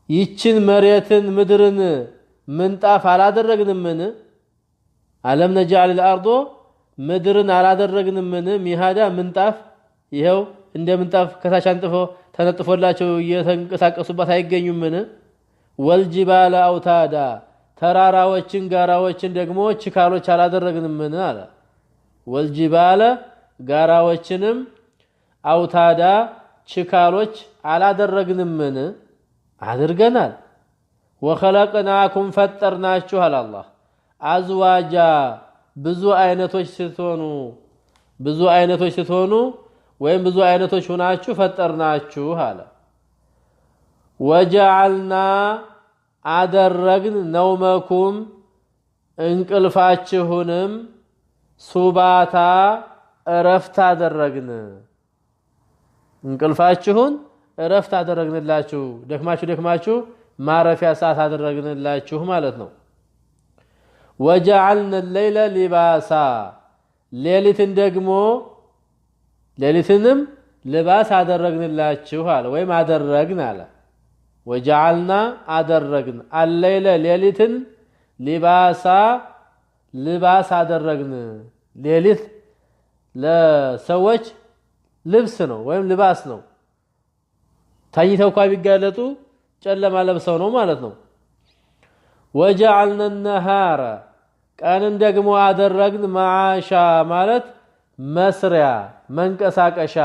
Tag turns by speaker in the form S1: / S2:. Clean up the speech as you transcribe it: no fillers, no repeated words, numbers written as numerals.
S1: ይችን መሬትን ምድርን ምንጣፍ አላደረግንምን? አለም ነጅዐል አልአርዶ ምድርን አላደረግንምን? ሚሃዳ ምንጣፍ ይኸው እንደ ምንጣፍ ከታች አንጥፎ ተነጥፎላቸው እየተንቀሳቀሱባት አይገኙምን? ወልጅባለ አውታዳ ተራራዎችን ጋራዎችን ደግሞ ችካሎች አላደረግንምን አለ። ወልጅባለ ጋራዎችንም አውታዳ ችካሎች አላደረግንምን? አድርገናል። ወኸለቅናኩም ፈጠርናችሁ አለ አላህ አዝዋጃ ብዙ አይነቶች ስትሆኑ ብዙ አይነቶች ስትሆኑ ወይም ብዙ አይነቶች ሆናችሁ ፈጠርናችሁ አለ። ወጀዐልና አደረግን ነውመኩም እንቅልፋችሁንም ሱባታ እረፍት አደረግን። እንቅልፋችሁን እረፍት አደረግንላችሁ፣ ደክማችሁ ደክማችሁ ማረፊያ ሰዓት አደረግንላችሁ ማለት ነው። ወጀዐልና ሌይለ ሊባሳ ሌሊትን ደግሞ ሌሊትንም ልባስ አደረግንላችሁ አለ ወይም አደረግን አለ። ወጀዐልና አደረግን አለይለ ሌሊትን ሊባሳ ልባስ አደረግን። ሌሊት ለሰዎች ልብስ ነው ወይም ልባስ ነው። ተኝተው እንኳ ቢጋለጡ ጨለማ ለብሰው ነው ማለት ነው። ወጀዐልና ነሃረ ቀንን ደግሞ አደረግን መዓሻ ማለት መስሪያ መንቀሳቀሻ።